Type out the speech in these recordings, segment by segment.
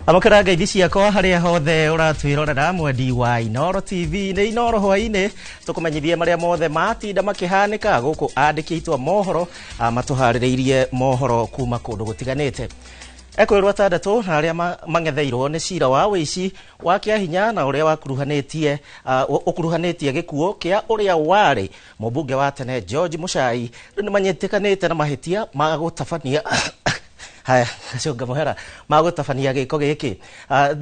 Amũkĩra ngeithi ciakwa harĩa hothe ũratwĩrorera mwendi wa Inooro TV. Nĩ Inooro hwainĩ, tũkũmenyithie marĩa mothe matinda makĩhanĩka gũkũ. Andĩki aitũ a mohoro matũharĩrĩirie mohoro kuma kũndũ gũtiganĩte. Ekwĩrwo atandatũ na arĩa mang'etheirwo nĩ cira wa wĩici wa kĩahinya na ũrĩa wakuruhanĩtie ũkuruhanĩtie gĩkuũ kĩa ũrĩa warĩ mũmbunge wa tene George Muchai rĩu nĩ manyitĩkanĩte na mahĩtia ma gũtabania, haya gacũnga mũhera, ma gũtabania gĩko gĩkĩ.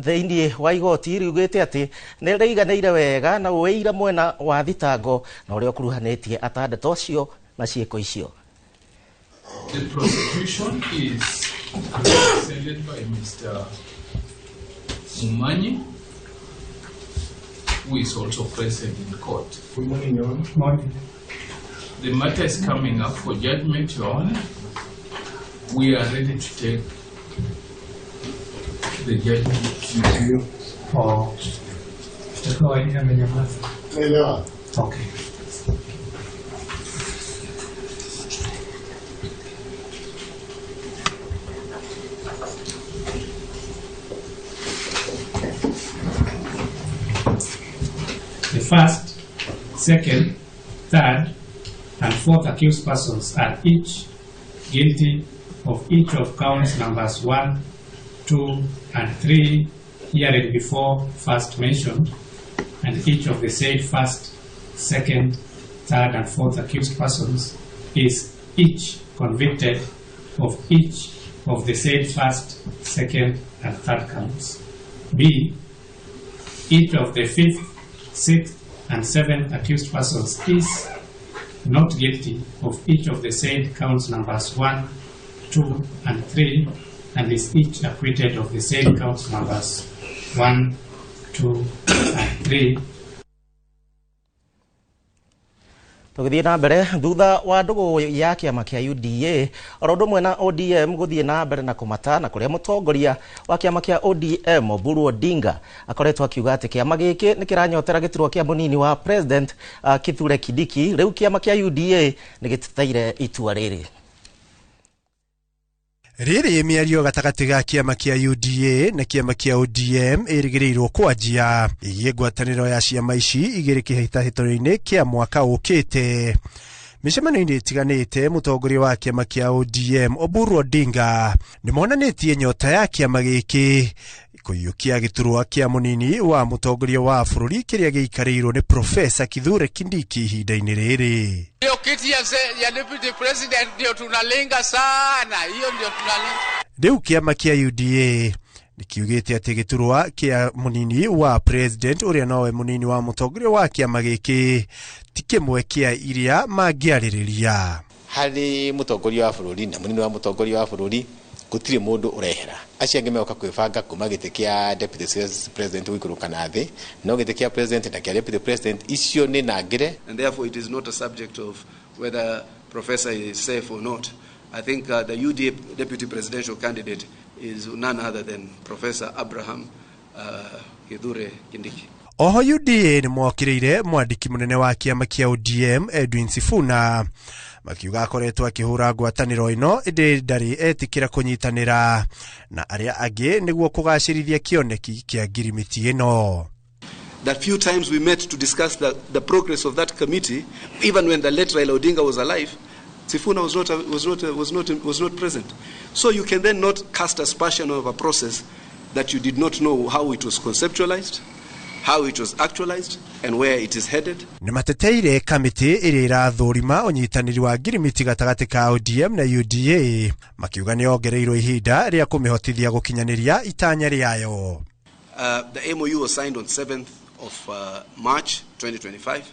Thĩinĩ wa igoti riugĩte atĩ nĩ rĩiganĩire wega na ũira mwena wa thitango na ũrĩa ũkuruhanĩtie atandatũ acio na ciĩko icio. The prosecution is represented by Mr. Mumanyi, who is also present in court. Good morning, Your Honor. Morning. The matter is coming up for judgment, Your Honor. We are ready to take the judgment. Ndio. Oh. Mshtakiwa wa nne amenyamaza. Naelewa. Okay. The first, second, third, and fourth accused persons are each guilty of each of counts numbers 1, 2, and 3 herein before first mentioned, and each of the said first, second, third, and fourth accused persons is each convicted of each of the said first, second, and third counts. B, each of the fifth, sixth, and seventh accused persons is not guilty of each of the said counts numbers 1, 2, and 3, and is each acquitted of the said counts numbers 1, 2, and 3. Tũgĩthiĩ na mbere, thutha wa ndũgũ ya kĩama kĩa UDA oro ũndũ ũmwe na ODM gũthiĩ na mbere na kũmata, na kũrĩa mũtongoria wa kĩama kĩa ODM Oburu Odinga akoretwo akiuga atĩ kĩama gĩkĩ nĩ kĩranyotera gĩturwa kĩa mũnini wa president Kithure Kindiki, rĩu kĩama kĩa UDA nĩ gĩteteire itua rĩrĩ. Rĩrĩ mĩario gatagatĩ ga kĩama kĩa UDA na kĩama kĩa ODM ĩrĩgĩrĩirwo kwanjia ĩgiĩ ngwatanĩro ya ciama ici igĩrĩ kĩhĩtahĩtano-inĩ kĩa mwaka ũkĩte. Mĩcemanio-inĩ ĩtiganĩte, mũtongoria wa kĩama kĩa ODM Oburu Odinga nĩ monanĩtie nyota ya kĩama gĩkĩ kũiyũkia gĩturwa kĩa mũnini wa mũtongoria wa bũrũri kĩrĩa gĩikarĩirwo nĩ Profesa Kithure Kindiki ihinda-inĩ rĩrĩ. Hiyo kiti ya deputy president ndio tunalenga sana, hiyo ndio tunalenga. Rĩu kĩama kĩa UDA nĩ kiugĩte atĩ gĩturwa kĩa mũnini wa president, ũrĩa nowe mũnini wa mũtongoria wa kĩama gĩkĩ, ti kĩmwe kĩa iria mangĩarĩrĩria. Harĩ mũtongoria wa bũrũri na mũnini wa mũtongoria wa bũrũri gũtirĩ mũndũ ũrehera. Acio angĩ megoka kwĩbanga kuma gĩtĩ kĩa deputy president gũikũrũka na thĩ, no gĩtĩ kĩa president na kĩa deputy president icio nĩ nangĩre. And therefore it is not a subject of whether professor is safe or not. I think the UDA deputy presidential candidate is none other than Professor Abraham Kithure Kindiki. Oho UDA nĩ mokĩrĩire mwandĩki mũnene wa kĩama kĩa ODM Edwin Sifuna, makiuga akoretwo akĩhũra ngwatanĩro ĩno ĩndĩ ndarĩ etĩkĩra kũnyitanĩra na arĩa angĩ nĩguo kũgacĩrithia kĩoneki kĩa ngirimiti ĩno. That few times we met to discuss the progress of that committee, even when the late Raila Odinga was alive, Sifuna was not present. So you can then not cast aspersion of a process that you did not know how it was conceptualized, how it was actualized, and where it is headed. Nĩ mateteire kamĩtĩ ĩrĩa ĩrathũrima ũnyitanĩri wa ngirimiti gatagatĩ ka ODM na UDA, makiuga nĩ yongereirwo ihinda rĩa kũmĩhotithia gũkinyanĩria itanya rĩayo. The MOU was signed on 7th of March 2025.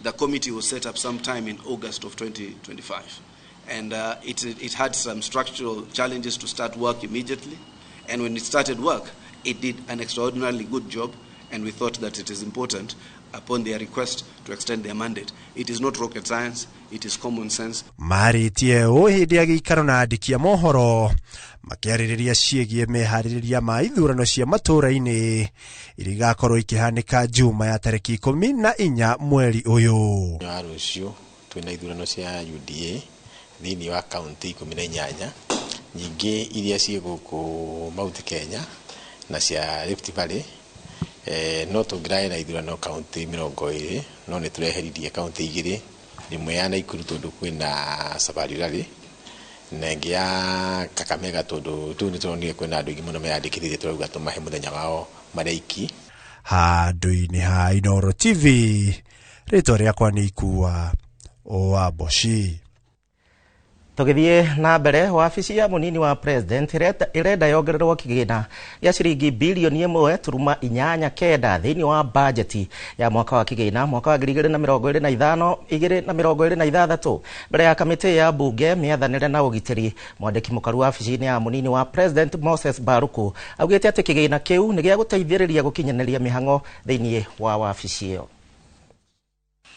The committee was set up sometime in August of 2025. And it had some structural challenges to start work immediately. And when it started work, it did an extraordinarily good job. And we thought that it is important, upon their request, to extend their mandate. It is not rocket science, it is common sense. Marĩtie ũũ hĩndĩ ya gĩikaro na andĩki a mohoro makĩarĩrĩria ciĩgiĩ meharĩrĩria ma ithurano cia matũũra-inĩ iria igakorwo ikĩhanĩka Juma ya tarĩki 14 mweri ũyũ. Wa rũciũ twĩna ithurano cia UDA thĩinĩ wa kaunti 18 nyingĩ iria ciĩ gũkũ Mount Kenya. Na cia Rift Valley no tũngĩrarĩ na ithurano kaunti 20 no nĩ tũreheririe kaunti 2, ĩmwe ya Naikuru tondũ kwĩna Safari Rally na ĩngĩ ya Kakamega tondũ tu nĩ tũronire kwĩna andũ aingĩ mũno meyandĩkithĩtie, tũrauga tũmahe mũthenya wao marĩ aiki. Handũ-inĩ ha Inooro TV, rĩtwa rĩakwa nĩ Ikua wa Mboci. Tũgĩthiĩ na mbere, wabici ya mũnini wa president ĩrenda yongererwo kĩgĩna gĩa ciringi bilioni 1.89 thĩinĩ wa bajeti ya mwaka wa kĩgĩna mwaka wa 2025 2026. Mbere ya kamĩtĩ ya bunge mĩathanĩre na ũgitĩri, mwandĩki mũkaru wabici-inĩ ya mũnini wa president Moses Baruku augĩte atĩ kĩgĩna kĩu nĩ gĩa gũteithĩrĩria gũkinyanĩria mĩhang'o thĩinĩ wa wabici ĩyo.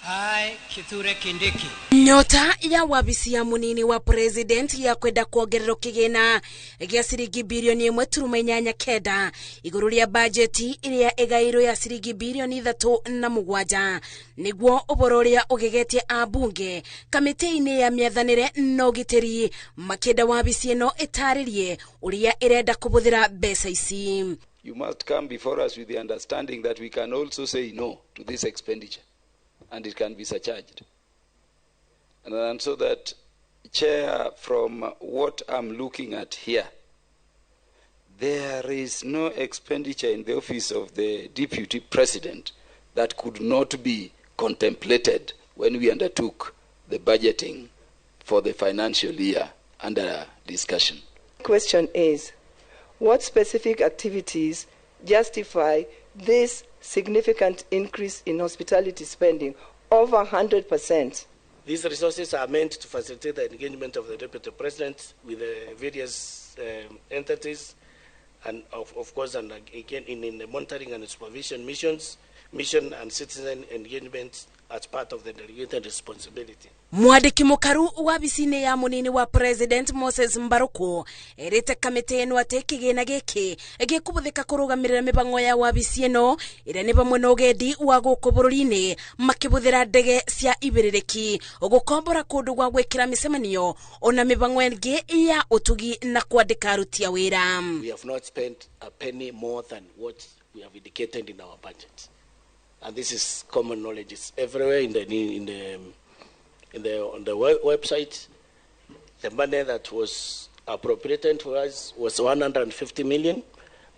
I, Kithure Kindiki. Nyota ya wabici ya munini wa president ya kwenda kuongererwo kigina gĩa ciringi bilioni 1.89 igũrũ rĩa bajeti ĩrĩa ĩgaĩirwo ya ciringi bilioni 3.7 nĩguo ũhoro ũrĩa ũgegetie ambunge kamĩtĩ-inĩ ya mĩathanĩre na ũgitĩri, makĩenda wabici ĩno ĩtarĩrie ũrĩa ĩrenda kũhũthĩra mbeca ici. You must come before us with the understanding that we can also say no to this expenditure and it can be surcharged. And so that, Chair, from what I'm looking at here, there is no expenditure in the office of the Deputy President that could not be contemplated when we undertook the budgeting for the financial year under discussion. Question is, what specific activities justify this significant increase in hospitality spending, over 100%? These resources are meant to facilitate the engagement of the Deputy President with the various entities, and of course, and again in the monitoring and supervision missions, mission and citizen engagement as part of the delegated responsibility. Mwandĩki mũkaru wabici-inĩ ya mũnini wa president Moses Mbaruku erĩte kamĩtĩ ĩno atĩ kĩgĩna gĩkĩ gĩkũhũthĩka kũrũgamĩrĩra mĩbango ya wabici ĩno ĩrĩa nĩ hamwe na ũgendi wa gũkũ bũrũri-inĩ makĩhũthĩra ndege cia ibĩrĩrĩki, gũkombora kũndũ gwa gwĩkĩra mĩcemanio ona mĩbango ĩngĩ ya ũtugi na kwandĩka aruti a wĩra. We have not spent a penny more than what we have indicated in our budget. And this is common knowledge. It's everywhere in the on the website. The money that was appropriated for us was 150 million.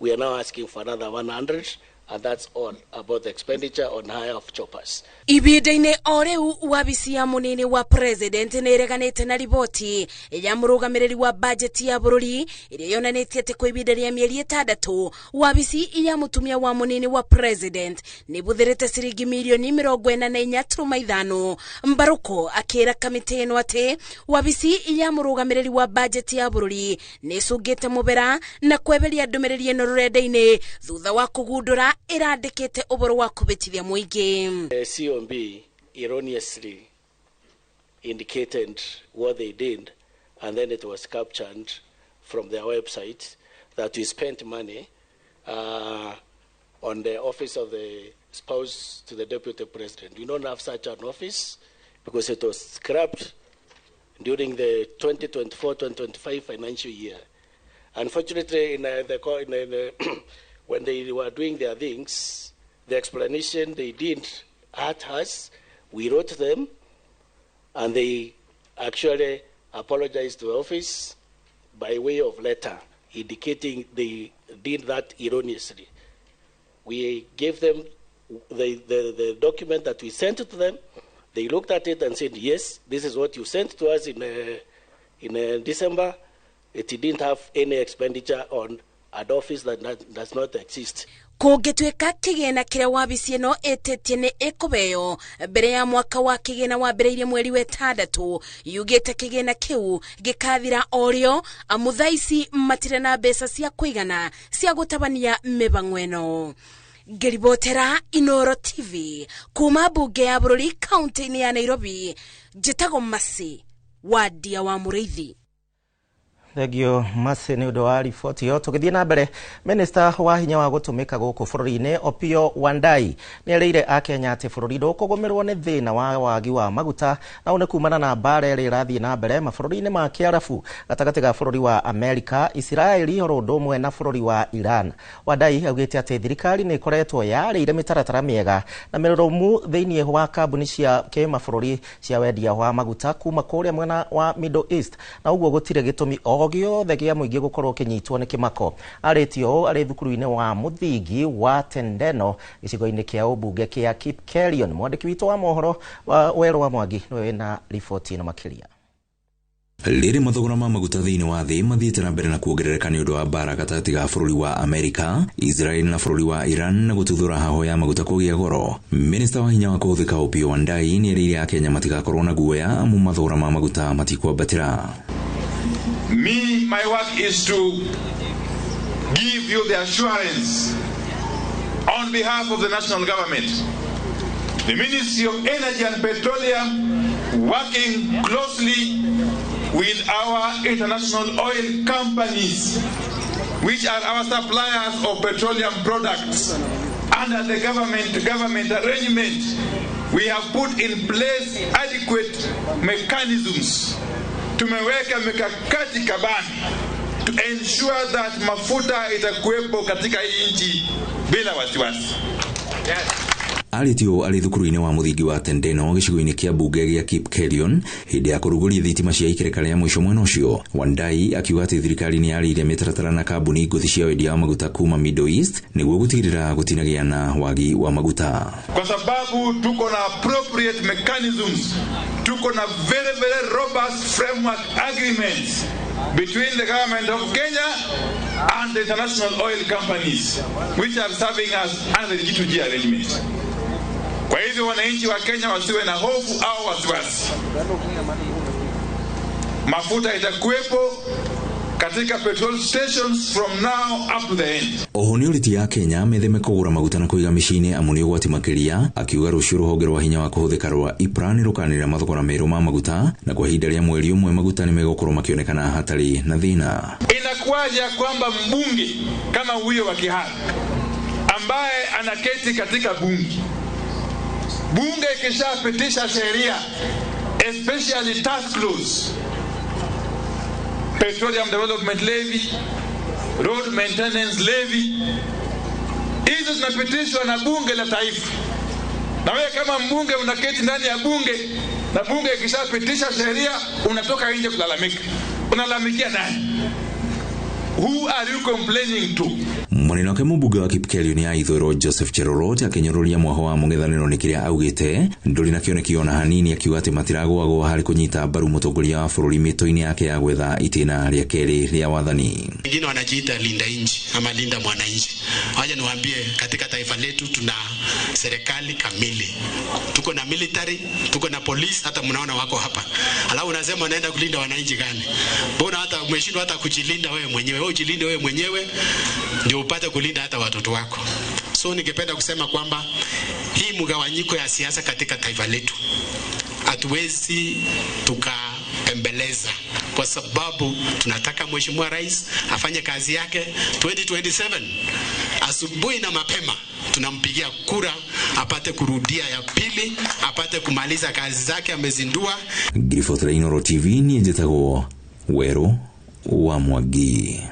We are now asking for another 100, and that's all about the expenditure on hire of choppers. Ibinda-inĩ o rĩu wabici ya mũnini wa president nĩ ĩreganĩte na riboti ya mũrũgamĩrĩri wa bajeti ya bũrũri ĩrĩa yonanĩtie atĩ kwa ibinda rĩa mĩeri 6 wabici ya mũtumia wa mũnini wa president nĩ ĩbũthĩrĩte ciringi milioni 44.5. Mbaruko akĩra kamĩtĩ ĩno atĩ wabici ya mũrũgamĩrĩri wa bajeti ya bũrũri nĩ ĩcũngĩte mũbera na kweberia ndũmĩrĩri ĩno rũrenda-inĩ thutha wa kũgundũra ĩrandĩkĩte ũhoro wa kũbĩtithia mũingĩ. COMB erroneously indicated what they did, and then it was captured from their website that we spent money on the office of the spouse to the deputy president. We don't have such an office because it was scrapped during the 2024-2025 financial year. Unfortunately, when they were doing their things, the explanation they did at us, we wrote them, and they actually apologized to the office by way of letter, indicating they did that erroneously. We gave them the document that we sent to them. They looked at it and said, yes, this is what you sent to us in December. It didn't have any expenditure on an office that does not exist. Kũngĩtuĩka kĩgĩna kĩrĩa wabici ĩno ĩtĩtie nĩ ĩkũbeo mbere ya mwaka wa kĩgĩna wambĩrĩirie mweri wa 6, yugĩte kĩgĩna kĩu gĩkathira o rĩo amu thaa ici matirĩ na mbeca cia kũigana cia gũtabania mĩbang'o ĩno. Ngĩribotera Inooro TV kuma mbunge ya bũrũri kaunti-inĩ ya Nairobi, njĩtagwo Masi Wadia wa Mũrĩithi. Thengio Mercy nĩ ũndũ wa riboti ĩyo. Tũgĩthiĩ na mbere, minista wa hinya wa gũtũmĩka gũkũ bũrũri-inĩ Opiyo Wandayi nĩ erĩire akenya atĩ bũrũri ndũkũgũmĩrwo nĩ thĩna wa wagi wa maguta, na ũũ nĩ kumana na mbara ĩrĩa ĩrathiĩ na mbere mabũrũri-inĩ ma Kĩarabu gatagatĩ ga bũrũri wa Amerika, Isiraeli oro ũndũ ũmwe na bũrũri wa Iran. Wandayi augĩte atĩ thirikari nĩ ĩkoretwo yarĩire mĩtaratara mĩega na mĩrũmu thĩinĩ wa kambuni cia kĩmabũrũri cia wendia wa maguta kuma kũrĩa mwena wa Middle East, na ũguo gũtirĩ gĩtũmi o gĩothe gĩa mũingĩ gũkorwo kĩnyitwo nĩ kĩmako. Arĩtie ũũ arĩ thukuru-inĩ wa mũthingi wa Tendeno gĩcigo-inĩ kĩa ũmbunge kĩa Kipkelion. Mwandĩki witũ wa mohoro wa Werũ wa Mwangi nĩwe wĩna riboti ĩno makĩria. Rĩrĩ mathogora ma maguta thĩinĩ wa thĩ mathiĩte na mbere na kuongerereka nĩ ũndũ wa mbara gatagatĩ ga bũrũri wa Amerika, Israel na bũrũri wa Iran na gũtuthũra haho ya maguta kũgĩa goro. Minista wa hinya wa kũhũthĩka Opiyo Wandayi nĩ erĩire akenya matigakorwo na guoya amu mathogora ma maguta matikwambatĩra. Me, my work is to give you the assurance on behalf of the national government, the Ministry of Energy and Petroleum, working closely with our international oil companies, which are our suppliers of petroleum products. Under the government arrangement, we have put in place adequate mechanisms. Tumeweka mikakati kabambe to ensure that mafuta itakuwepo katika hii nchi bila wasiwasi. Arĩtie ũũ arĩ thukuru-inĩ wa mũthingi wa Tendeno gĩcigo-inĩ kĩa mbunge gĩa Kipkelion hĩndĩ ya kũrugũria thitima cia ikereka rĩa mũico mwena ũcio. Wandayi akiuga atĩ thirikari nĩ yarĩire mĩtaratara na kambuni ngũthi cia wendia wa maguta kuma Middle East nĩguo gũtigĩrĩra gũtinagĩa na wagi wa maguta. Kwa sababu tuko na appropriate mechanisms, tuko na very very robust framework agreements between the government of Kenya and the international oil companies which are serving us under the G2G arrangement. Kwa hivyo wananchi wa Kenya wasiwe na hofu au wasiwasi. Mafuta itakuwepo katika petrol stations from now up to the end. Oho nĩ ũrĩti ya Kenya metheme kũgũra maguta na kũiga mĩciĩ-inĩ amu nĩ ũgwati makĩria, akiuga rũciũ rũhonge rwa hinya wa kũhũthĩka rwa IPRA nĩ rũkanĩrĩra mathogora merũ ma maguta, na kwa ihinda rĩa mweri ũmwe maguta nĩ megũkorwo makĩonekana hatarĩ na thĩna. Inakuwaje kwamba mbunge kama huyo wa Kihara ambaye anaketi katika bunge, bunge ikishapitisha sheria especially tax laws, petroleum development levy, road maintenance levy, hizo zinapitishwa na bunge la taifa. Na wewe kama mbunge unaketi ndani ya bunge, na bunge ikishapitisha sheria unatoka nje kulalamika. Unalalamikia nani? Who are you complaining to? Mwena wake mũmbunge wa Kipkelion ya ithũĩro Joseph Cherorot akĩnyũrũria mwaho wa mũng'ethanĩro nĩ kĩrĩa augĩte ndũrĩ na kĩoneki ona hanini, akiuga atĩ matiragũagũa harĩ kũnyita mbaru mũtongoria wa bũrũri mĩtũ-inĩ yake ya gwetha itĩna rĩa kerĩ rĩa wathani. Wengine wanajiita linda nchi ama linda mwananchi. Wacha niwaambie, katika taifa letu tuna serikali kamili, tuko na military, tuko na police, hata mnaona wako hapa. Alafu unasema unaenda kulinda wananchi gani? Mbona hata umeshindwa hata kujilinda wewe mwenyewe? Wewe ujilinde wewe mwenyewe ndio upate kulinda hata watoto wako. So ningependa kusema kwamba hii mgawanyiko ya siasa katika taifa letu hatuwezi tukapembeleza, kwa sababu tunataka Mheshimiwa Rais afanye kazi yake. 2027 asubuhi na mapema tunampigia kura apate kurudia ya pili, apate kumaliza kazi zake amezindua. Ngiribotera Inooro TV, niĩ njĩtagwo Werũ wa Mwangi.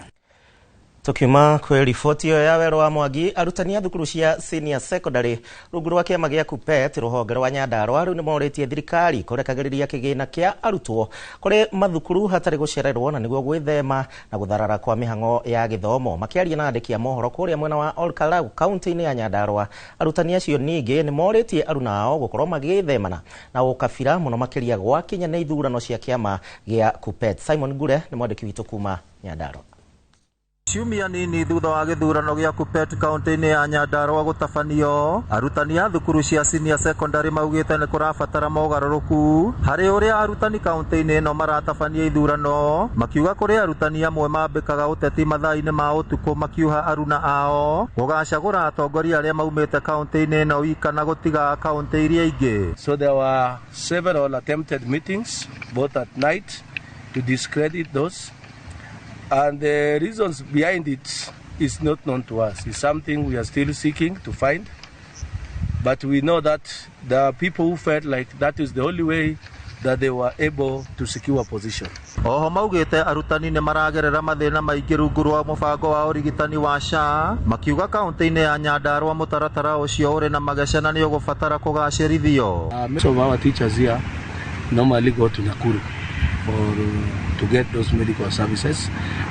Tukiuma kwĩ riboti ĩyo ya Werũ wa Mwangi, arutani a thukuru cia senior secondary rungu rwa kĩama gĩa KUPPET rũhonge rwa Nyandarũa rĩu nĩmorĩtie thirikari kũrekagĩrĩria kĩgĩna kĩa arutwo kũrĩ mathukuru hatarĩ gũcererwo, na nĩguo gwĩthema na gũtharara kwa mĩhang'o ya gĩthomo. Makĩaria na andĩki a mohoro kũrĩa mwena wa Olkalau kaunti-inĩ ya Nyandarũa, arutani acio ningĩ nĩmorĩtie aruna ao gũkorwo magĩthemana na ũkabira mũno makĩria gwakinya nĩ ithurano cia kĩama gĩa KUPPET. Simon Ngure nĩ mwandĩki witũ kuma Nyandarũa. Ciumia nini thutha wa gĩthurano gĩa KUPPET kaunti-inĩ ya Nyandarũa gũtabanio, arutani a thukuru cia senior secondary maugĩte nĩ kũrabatara mogarũrũku harĩ ũrĩa arutani kaunti-inĩ ĩno maratabania ithurano, makiuga kũrĩ arutani amwe mambĩkaga ũteti mathaa-inĩ ma ũtukũ makiuha aruna ao gũgacagũra atongoria arĩa maumĩte kaunti-inĩ ĩno wika na gũtiga kaunti iria ingĩ. So there were several attempted meetings both at night to discredit those. And the reasons behind it is not known to us. It's something we are still seeking to find. But we know that there are people who felt like that is the only way that they were able to secure a position. Oho maugite arutani nĩ maragerera mathĩna maingĩ rungu rwa mũbango wa ũrigitani wa SHA, makiuga kaunti-inĩ ya Nyandarua mũtaratara ũcio ũrĩ na mageca na nĩ ũgũbatara kũgacĩrithio. Most of our teachers here normally go to Nakuru for to get those medical services,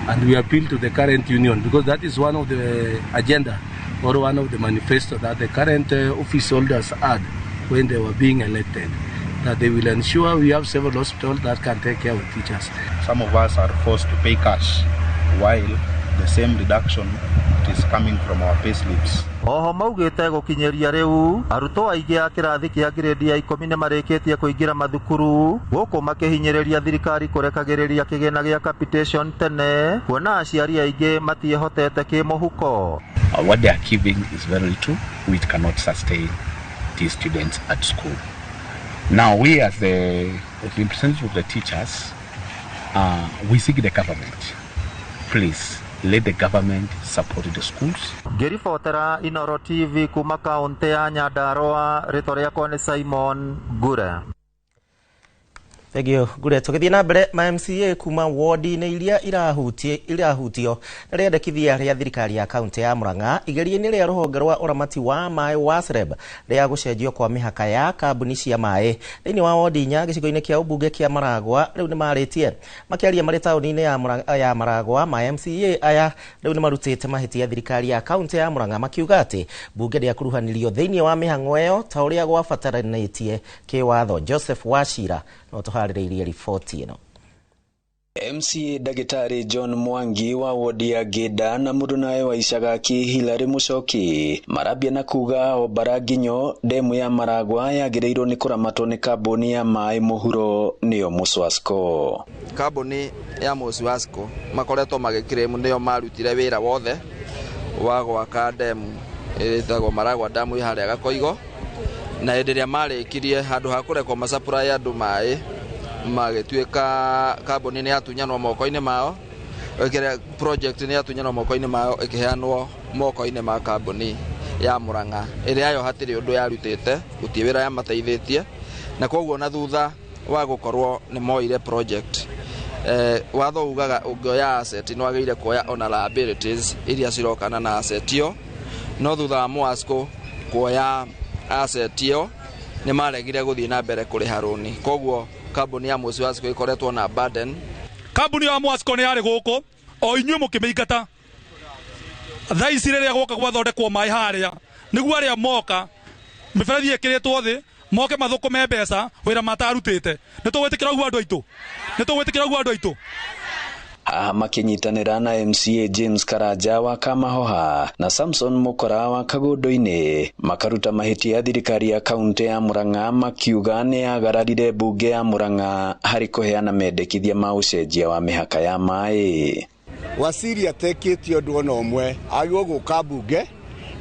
and we appeal to the current union because that is one of the agenda or one of the manifesto that the current office holders had when they were being elected, that they will ensure we have several hospitals that can take care of teachers. Some of us are forced to pay cash while the same deduction is coming from our pay slips. Oho maugite gũkinyĩria rĩu arutwo aingĩ a kĩrathi kĩa grade ya 10 nĩ marĩkĩtie kũingĩra mathukuru gũkũ makĩhinyĩrĩria thirikari kũrekagĩrĩria kĩgĩna gĩa capitation tene kuona aciari aingĩ matiĩhotete kĩmũhuko. What they are giving is very little, which cannot sustain these students at school. Now we as the representatives of the teachers, we seek the government. Please let the government support the schools. Ngĩribotera Inoro TV kuma kaunti ya Nyandarua, rĩtwa rĩakwa nĩ Simon Ngure. Thank you Ngure. Tũgĩthiĩ na mbere, ma MCA kuma wodi-inĩ iria irahutio na rĩendekithia rĩa thirikari ya kaunti ya Murang'a igeria-inĩ rĩa rũhonge rwa ũramati wa maĩ wa SREB rĩa gũcenjio kwa mĩhaka ya kambuni cia maĩ thĩinĩ wa wodi 4 gĩcigo-inĩ kĩa ũmbunge kĩa Maragwa. Rĩu nĩ marĩtie makĩaria marĩ taũni-inĩ ya Maragwa. Ma MCA aya rĩu nĩ marutĩte mahĩtia thirikari ya kaunti ya Murang'a makiuga atĩ mbunge ndĩakuruhanirio thĩinĩ wa mĩhang'o ĩyo ta ũrĩa gwabataranĩtie kĩwatho. Joseph Wachira no tũharĩrĩirie riboti ĩno. MCA Ndagĩtarĩ John Mwangi wa wodi ya Ngĩnda na mũrũnawe wa Icagaki Hilary Mucoki marambia na kuga o bara nginyo ndemu ya Maragwa yagĩrĩirwo nĩ kũramatwo nĩ kambuni ya maĩ mũhuro nĩyo Muswasco. Kambuni ya Muswasco makoretwo magĩkirĩmu nĩyo marutire wĩra wothe wa gwaka ndemu ĩtagwo Maragwa damu harĩa Gakoigo, na hĩndĩ ĩrĩa marĩkirie handũ ha kũrekwo macapũra ya andũ maĩ magĩtuĩka kambuni nĩ yatunyanwo moko-inĩ mao, ĩkĩrĩa project nĩ yatunyanwo moko-inĩ mao ĩkĩheanwo moko-inĩ ma kambuni ya Murang'a ĩrĩa yo hatirĩ ũndũ yarutĩte, gũtirĩ wĩra yamateithĩtie, na koguo na thutha wa gũkorwo nĩ moire project watho ugaga ũngĩoya asset nĩ wagĩrĩire kuoya ona liabilities iria cirokana na asset ĩyo, no thutha wa Mwasco kuoya asset ĩyo nĩ maregire gũthiĩ na mbere kũrĩha rũni, koguo kambuni ya Muswasco ikoretwo na burden. Kambuni ya Mwasco nĩ yarĩ gũkũ o inyuĩ mũkĩmĩingata. Thaa ici rĩrĩa gwoka gwathondekwo maĩ harĩa nĩguo arĩa moka mĩberethi ĩkĩrĩtwo thĩ moke mathũkũme mbeca wĩra matarutĩte. Nĩ tũgwĩtĩkĩra ũguo andũ aitũ? Nĩ tũgwĩtĩkĩra ũguo andũ aitũ? Haha makĩnyitanĩra na MCA James Karanja wa Kamahoha na Samson Mukora wa Kagundu-inĩ makaruta mahĩtia thirikari ya kaunti ya Murang'a makiuga nĩ yagararire mbunge ya Murang'a harĩ kũheana mendekithia ma ũcenjia wa mĩhaka ya maĩ. Wasiri atekĩte ũndũ ona ũmwe, agĩrĩirwo gũka mbunge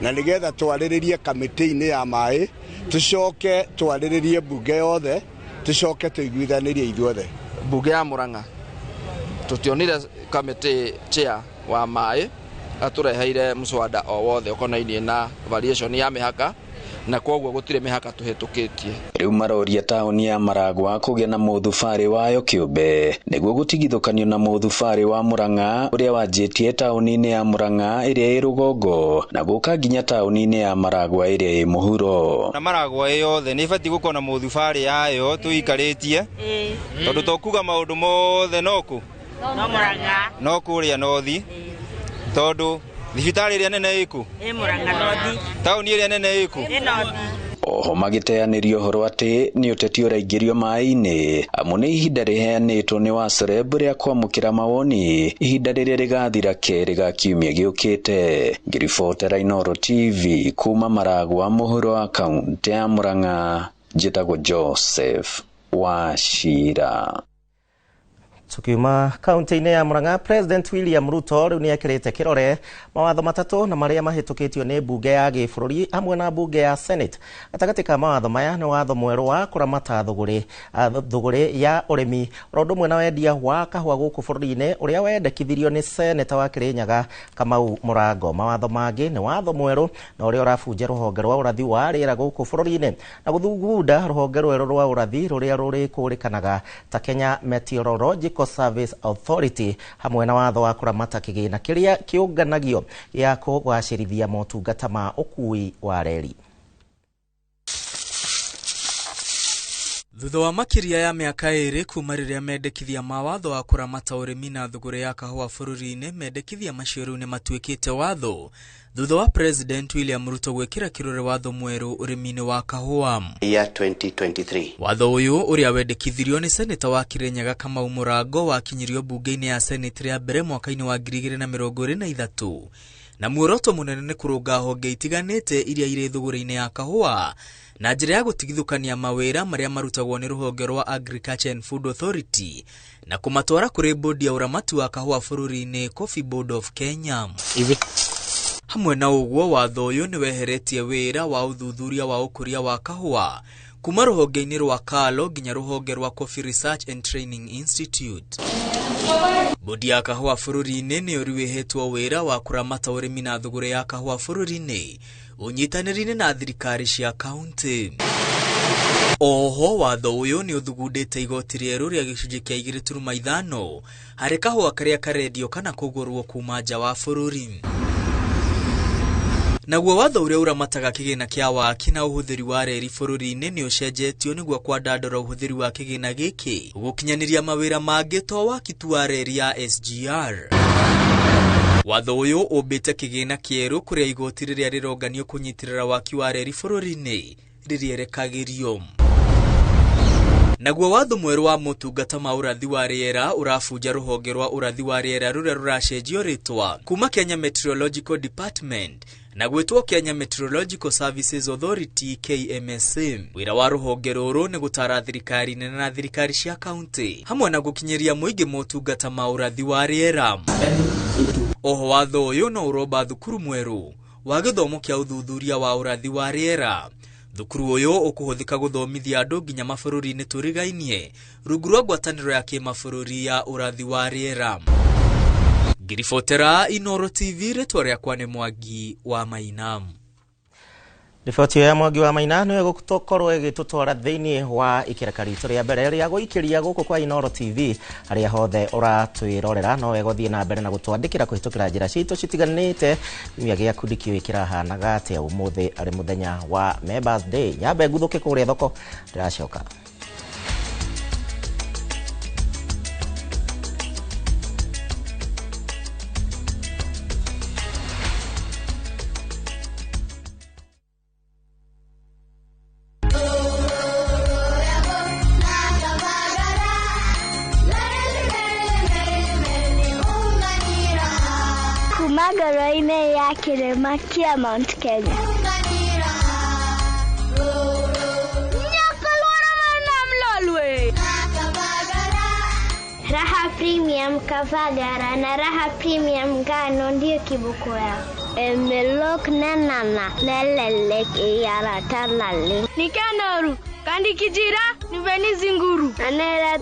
na nĩgetha twarĩrĩrie kamĩtĩ-inĩ ya maĩ, tũcoke twarĩrĩrie mbunge yothe, tũcoke tũiguithanĩrie ithuothe. Mbunge ya Murang'a tutionire kamĩtĩ chair wa maĩ atũreheire mũswada o wothe ũkonainie na variation ya mĩhaka, na koguo gũtirĩ mĩhaka tũhĩtũkĩtie. Rĩu maroria taũni ya Maragwa kũgĩa na mũthubarĩ wayo kĩũmbe nĩguo gũtigithũkanio na mũthubarĩ wa Murang'a ũrĩa wanjĩtie taũni-inĩ ya Murang'a ĩrĩa ĩ rũgongo na gũka nginya taũni-inĩ ya Maragwa ĩrĩa ĩ mũhuro. Na Maragwa yothe nĩ ĩbatiĩ gũkorwo na mũthubarĩ yayo tũikarĩtie, tondũ tokuga maũndũ mothe noku no kũrĩa nothi, tondũ thibitarĩ ĩrĩa nene ĩkũ taũni ĩrĩa nene ĩkũ. Oho magĩteanĩria ũhoro atĩ nĩ ũteti ũraingĩrio maĩ-inĩ amu nĩ ihinda rĩheanĩtwo nĩ WASREB rĩa kwamũkĩra mawoni ihinda rĩrĩa rĩgathira kerĩ ga kiumia gĩũkĩte. Ngĩribotera Inoro TV kuma Maragwa mũhuro wa kaunti ya Murang'a, njĩtagwo Joseph Wachira. Tukiuma kaunti-inĩ ya Murang'a, President William Ruto rĩu nĩ ekĩrĩte kĩrore mawatho matatũ na marĩa mahĩtũkĩtio nĩ mbunge ya gĩbũrũri hamwe na mbunge ya Senate. Gatagatĩ ka mawatho maya nĩ watho mwerũ wa kũramata thũgũrĩ ya ũrĩmi oro ũndũ ũmwe na wendia wa kahũa gũkũ bũrũri-inĩ ũrĩa wendekithirio nĩ Seneta wa Kĩrĩnyaga Kamau Mũrango. Mawatho mangĩ nĩ watho mwerũ na ũrĩa ũrabunja rũhonge rwa ũrathi wa rĩera gũkũ bũrũri-inĩ na gũthugunda rũhonge rwerũ rwa ũrathi rũrĩa rũrĩkũrĩkanaga ta Kenya Meteorological Service Authority hamwe na watho wa kũramata kĩgĩna kĩrĩa kĩũnganagio gĩa kũgacĩrithia motungata ma ũkui wa reri. Thutha wa makĩria ya mĩaka 2 kuma rĩrĩa mendekithia ma watho wa kũramata ũrĩmi na thũgũrĩ ya kahũa bũrũri-inĩ, mendekithia macio rĩu nĩ matuĩkĩte watho thutha wa President William Ruto gwĩkĩra kĩrore watho mwerũ ũrĩmi-inĩ wa kahũa. Year 2023. Watho ũyũ ũrĩa wendekithirio nĩ Seneta wa Kĩrĩnyaga Kamau Mũrango wakinyirio mbunge-inĩ ya Senate rĩa mbere mwaka-inĩ wa 2023 na muoroto mũnene nĩ kũrũnga honge itiganĩte iria irĩ thũgũrĩ-inĩ ya kahũa na njĩra ya gũtigithũkania mawĩra marĩa marutagwo nĩ rũhonge rwa Agriculture and Food Authority na kũmatwara kũrĩ bodi ya ũramati wa kahũa bũrũri-inĩ, Coffee Board of Kenya. Hamwe na ũguo, watho ũyũ nĩ weheretie wĩra wa ũthuthuria wa ũkũria wa kahũa kuma rũhonge-inĩ rwa KALO nginya rũhonge rwa Coffee Research and Training Institute. Bodi ya kahũa bũrũri-inĩ nĩyo rĩu ĩhetwo wĩra wa kũramata ũrĩmi na thũgũrĩ ya kahũa bũrũri-inĩ ũnyitanĩri-inĩ na thirikari cia kaunti. Oho, watho ũyũ nĩ ũthugundĩte igoti rĩerũ rĩa gĩcunjĩ kĩa 2.5 harĩ kahũa karĩa karendio kana kũgũrwo kuma nja wa bũrũri. Naguo watho ũrĩa ũramataga kĩgĩna kĩa waki na ũhũthĩri wa reri bũrũri-inĩ nĩ ũcenjetio nĩguo kwandandũra ũhũthĩri wa kĩgĩna gĩkĩ gũkinyanĩria mawĩra mangĩ to waki tu wa reri ya SGR. Watho ũyũ ũmbĩte kĩgĩna kĩerũ kũrĩa igoti rĩrĩa rĩronganio kũnyitĩrĩra waki wa reri bũrũri-inĩ rĩrĩerekagĩrio. Naguo watho mwerũ wa motungata ma ũrathi wa rĩera ũrabunja rũhonge rwa ũrathi wa rĩera rũrĩa rũracenjio rĩtwa kuma Kenya Meteorological Department na gwĩtwo Kenya Meteorological Services Authority KMSA. Wĩra wa rũhonge rũrũ nĩ gũtara thirikari nene na thirikari cia kaunti hamwe na gũkinyĩria mũingĩ motungata ma ũrathi wa rĩera. Oho, watho ũyũ no ũromba thukuru mwerũ wa gĩthomo kĩa ũthuthuria wa ũrathi wa rĩera. Thukuru ũyũ ũkũhũthĩka gũthomithia andũ nginya mabũrũri-inĩ tũrigainie rungu rwa ngwatanĩro ya kĩmabũrũri ya ũrathi wa rĩera. Ngiribotera Inooro TV, rĩtwa rĩakwa nĩ Mwangi wa Maina. Riboti ya Mwangi wa Maina nĩyo ĩgũkorwo ĩgĩtũtwara thĩinĩ wa ikereka ritũ rĩa mbere rĩa gũikĩria gũkũ kwa Inooro TV harĩa hothe ũratwĩrorera. No wega ũthiĩ na mbere na gũtwandĩkĩra kũhĩtũkĩra njĩra citũ citiganĩte. Kiumia gĩaku ndikĩũĩ kĩrahanaga atĩa ũmũthĩ arĩ mũthenya wa Members Day. Nyambe nguthũke kũrĩa thoko, ndĩracoka. Ngoro-inĩ ya kĩrĩma kĩa Mount Kenya. Raha Premium Kavagara na Raha Premium Ngano ndio kiboko yao. Emelok nanana nelelek iyaratalale. Nikanoru kandi kijira niveni zinguru. Anera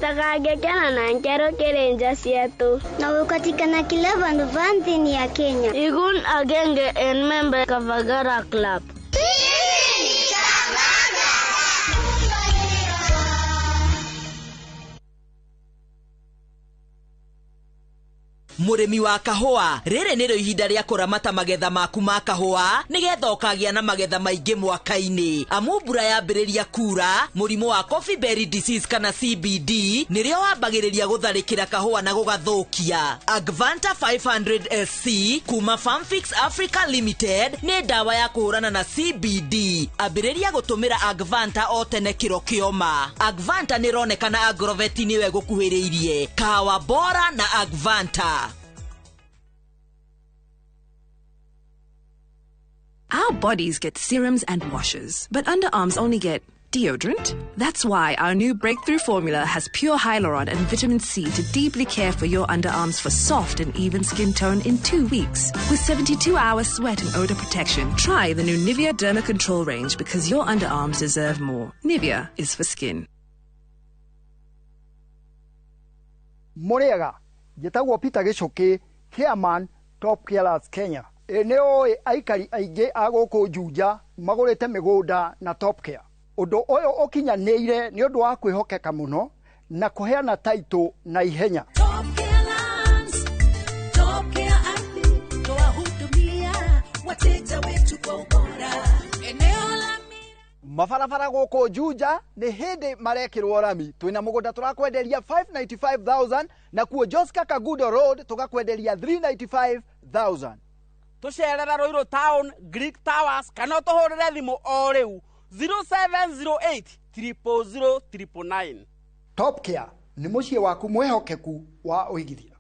na nkero kerenja sietu. Na ukatikana kila vandu vanthini ya Kenya. Igun agenge en member Kavagara Club. Mũrĩmi wa kahũa, rĩrĩ nĩrĩo ihinda rĩa kũramata magetha maku ma kahũa nĩgetha ũkagĩa na magetha maingĩ mwaka-inĩ. Amu mbura yambĩrĩria kura, mũrimũ wa coffee berry disease kana CBD nĩrĩo wambagĩrĩria gũtharĩkĩra kahũa na gũgathũkia. Agvanta 500 SC kuma Farmfix Africa Limited nĩ ndawa ya kũhũrana na CBD. Ambĩrĩria gũtũmĩra Agvanta o tene kĩro kĩoma. Agvanta nĩronekana Agrovet nĩwe gũkuhĩrĩirie. Kahawa bora na Agvanta. Our bodies get serums and washes, but underarms only get Deodorant? That's why our new breakthrough formula has pure hyaluron and vitamin C to deeply care for your underarms for soft and even skin tone in 2 weeks. With 72-hour sweat and odor protection, try the new Nivea Derma Control range because your underarms deserve more. Nivea is for skin. Mũrĩega, njĩtagwo Peter Gĩcũkĩ, chairman Top Carers Kenya. Ĩ nĩ ũĩ aikari aingĩ a gũkũ Juja magũrĩte mĩgũnda na Top Care. Ũndũ ũyũ ũkinyanĩire nĩ ũndũ wa kwĩhokeka mũno na kũheana taitũ na ihenya. Mabarabara gũkũ Juja nĩ hĩndĩ marekĩrwo rami. Twĩna mũgũnda tũrakwenderia 595,000 na kuo Joska Kagudo Road tũgakwenderia 395,000. Tũcerera Ruiru Town, Greek Towers kana ũtũhũrĩre thimũ o rĩu 0708 000 999. Top Care nĩ mũciĩ waku mwĩhokeku wa ũigithia.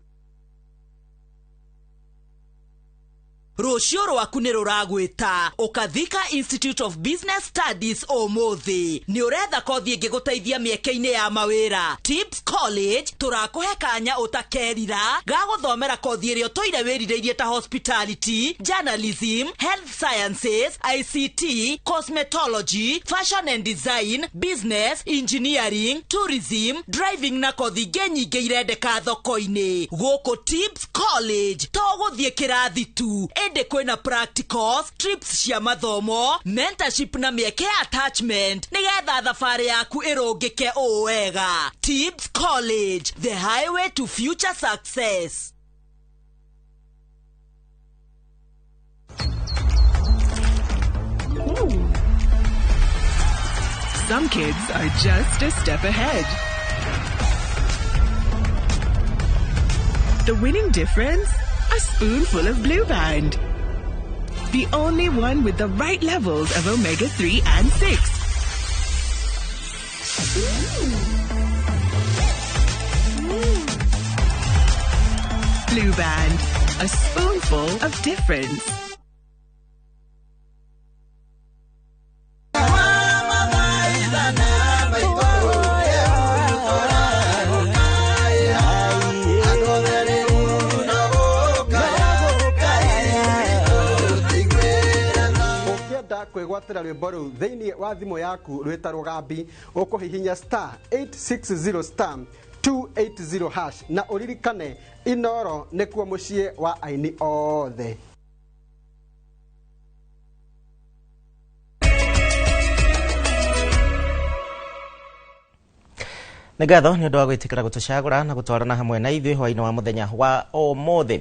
Rũciũ rwaku nĩ rũragwĩta ũkathika Institute of Business Studies ũmũthĩ. Nĩ ũretha kothi ĩngĩgũteithia mĩeke-inĩ ya mawĩra. Tips College tũrakũhe kanya ũtakerira ga gũthomera kothi ĩrĩa ũtũire wĩrirĩirie ta hospitality, journalism, health sciences, ICT, cosmetology, fashion and design, business, engineering, tourism, driving na kothi ingĩ nyingĩ irendeka thoko-inĩ. Gũkũ Tips College to gũthiĩ kĩrathi tu, ĩndĩ kwĩna practicals, trips cia mathomo, mentorship na mĩeke ya attachment nĩgetha thabarĩ yaku ĩrũngĩke ũũ wega. Tips College, the highway to future success. Ooh. Some kids are just a step ahead. The winning difference? A spoonful of Blue Band. The only one with the right levels of omega-3 and 6. Blue Band, a spoonful of difference. Kwĩgwatĩra rwĩmbo rũu thĩinĩ wa thimũ yaku rwĩta rũgambi ũkũhihinya star 860 star 280 hash na ũririkane Inoro nĩkuo mũciĩ wa aini othe. Nĩ ngatho nĩ ũndũ wa gwĩtĩkĩra gũtũcagũra na gũtwarana hamwe na ithuĩ hwaĩ-inĩ wa mũthenya wa ũmũthĩ.